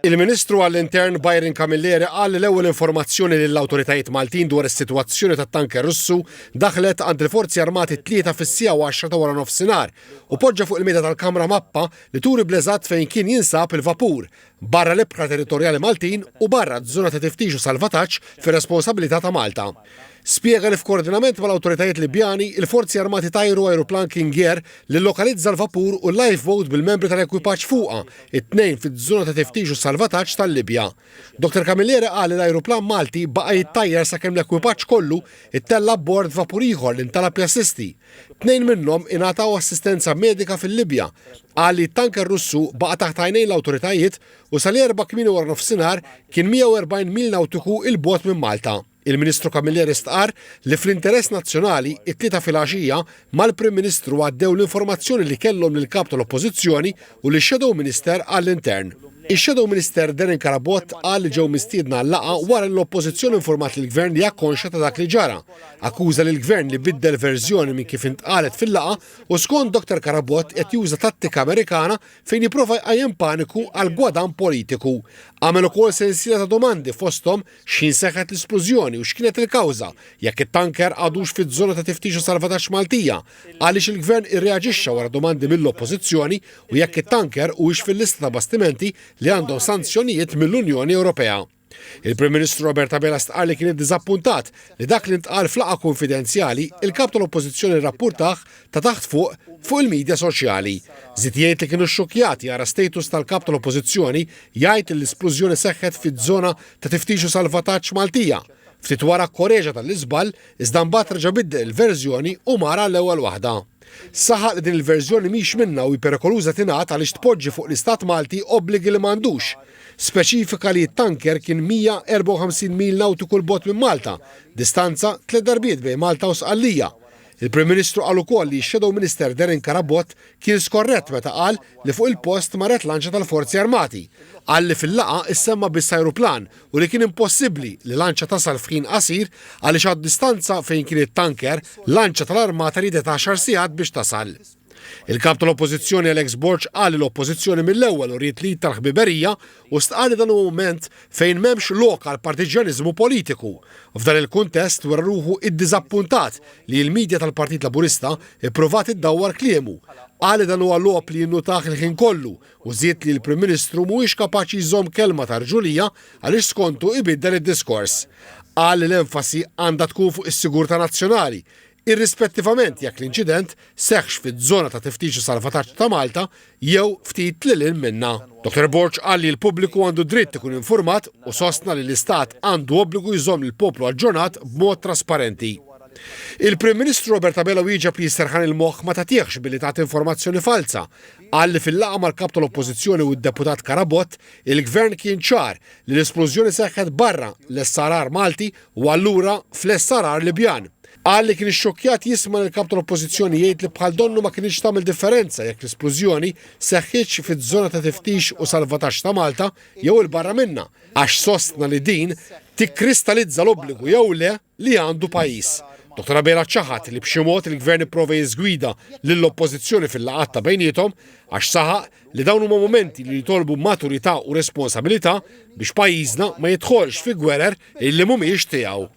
Il-Ministru għall-Intern Byron Camilleri qal li l-ewwel informazzjoni lill-awtoritajiet Maltin dwar is-sitwazzjoni tat-tanker Russu daħlet għand il-Forzi Armati t-Tlieta fis-siegħa u għaxra ta' waranofsinhar u poġġa fuq il-mejda tal-Kamra mappa li turi bl-eżatt fejn kien jinsab il-vapur, barra l-ibħra territorjali Maltin u barra z-zona ta' tiftix u salvataġġ fir-responsabilità ta' Malta. Spjega li f'koordinament mal-awtoritajiet Libjani, il-Forzi Armati tajru ajruplan King Air li llokalizza l-vapur u l-lifeboat bil-membri tal-ekwipaġġ fuqha, it-tnejn fiż-żona ta' tiftix u salvataġġ tal-Libja. Dottor Camilleri qal li l-ajruplan Malti baqa' jittajjar sakemm l-ekwipaġġ kollu ttella' abbord vapur ieħor li ntalab jassisti. Tnejn minnhom ingħataw assistenza medika fil-Libja. Qal li t-tanker Russu baqa' taħt għajnejn l-awtoritajiet u sal-Erbgħa kmieni waranofsinhar kien 140 mil nawtiku 'l bogħod minn Malta. Il-Ministru Camilleri stqarr li fl-interess nazzjonali, it-Tlieta filgħaxija, mal-Prim Ministru għaddew l-informazzjoni li kellhom lill-Kap tal-Oppożizzjoni u lix-Shadow Minister għall-Intern. Ix-Shadow Minister Darren Carabott qal li ġew mistiedna għal-laqgħa wara li l-Oppożizzjoni informat lill-Gvern li hija konxja ta' dak li ġara. Akkuża lill-Gvern li biddel verżjoni minn kif intqalet fil-laqgħa u skont Dr Carabott qed juża tattika Amerikana fejn jipprova jqajjem paniku għal gwadann politiku. Għamel ukoll sensiela ta' domandi fosthom X'ħin seħħet l-isplużjoni u x'kienet il-kawża, jekk it-tanker għadux fiż-żona ta' tiftix u salvataġġ Maltija, għaliex il-Gvern irreaġixxa wara domandi mill-Oppożizzjoni u jekk it-tanker huwiex fil-lista ta' bastimenti li għandhom sanzjonijiet mill-Unjoni Ewropea. Il-Prim Ministru Robert Abela stqarr li kien iddiżappuntat li dak li ntqal f'laqgħa kunfidenzjali, il-Kap tal-Oppożizzjoni rrappurtah ta' taħt fuq fuq il-midja soċjali. Żied jgħid li kienu xxukkjati jara status tal-Kap tal-Oppożizzjoni jgħid li l-isplużjoni seħħet fiż-żona ta' tiftix u salvataġġ Maltija. Ftit wara kkoreġa dan l-iżball, iżda mbagħad reġa' biddel il-verżjoni u mar għall-ewwel waħda. Saħaq li din il-verżjoni mhix minnha u hi perikoluża tingħad għaliex tpoġġi fuq l-Istat Malti obbligi li m'għandux. Speċifika li t-tanker kien 154 mil nawtiku 'l bogħod minn Malta, distanza tliet darbiet bejn Malta u Sqallija. Il-Prim Ministru qal ukoll li x-Shadow Minister Darren Carabott kien skorrett meta qal li fuq il-post marret lanċa tal-Forzi Armati. Qal li fil-laqgħa issemma biss ajruplan u li kien impossibbli li lanċa tasal f'ħin qasir għaliex għad-distanza fejn kien it-tanker, lanċa tal-Armata riedet għaxar sigħat biex tasal. Il-Kap tal-Oppożizzjoni Alex Borg qal li l-Oppożizzjoni mill-ewwel uriet l-id tal-ħbiberija u stqarr li dan huwa mument fejn m'hemmx lok għal partiġġjaniżmu politiku. F'dan il-kuntest wera ruħu iddiżappuntat li l-media tal-Partit Laburista ippruvat iddawwar kliemu. Qal li dan huwa logħob li jinnutah il-ħin kollu u żied li l-Prim Ministru mhuwiex kapaċi jżomm kelma ta' rġulija għaliex skontu ibiddel id-diskors. Qal li l-enfasi għandha tkun fuq is-sigurtà nazzjonali, irrispettivament jekk l-inċident seħħx fiż-żona ta' tiftix u salvataġġ ta' Malta jew ftit lil hinn minnha. Dottor Borg qal li l-pubbliku għandu dritt ikun infurmat u sostna li l-Istat għandu obbligu jżomm lill-poplu aġġornat b'mod trasparenti. Il-Prim Ministru Robert Abela wieġeb li s-serħan il-moħħ ma tagħtihx billi tagħti informazzjoni falza. Qal li fil-laqgħa mal-Kap tal-Oppożizzjoni u d-Deputat Carabott, il-Gvern kien ċar li l-isplużjoni seħħet barra l-SRR Malti u allura fl-SRR Libjan. Qal li kien ixxukkjat jisma' lill-Kap tal-Oppożizzjoni jgħid li bħal donnu ma kinitx tagħmel differenza jekk l-isplużjoni seħħitx fiż-żona ta' tiftix u salvataġġ ta' Malta jew 'il barra minnha għax sostna li din tikkristalizza l-obbligu jew le li għandu pajjiż. Dottor Abela ċaħad li b'xi mod il-Gvern ipprova jiżgwida lill-Oppożizzjoni fil-laqgħat ta' bejniethom għax saħaq li dawn huma mumenti li jitolbu maturità u responsabilità biex pajjiżna ma jidħolx fi gwerer illi mhumiex tiegħu.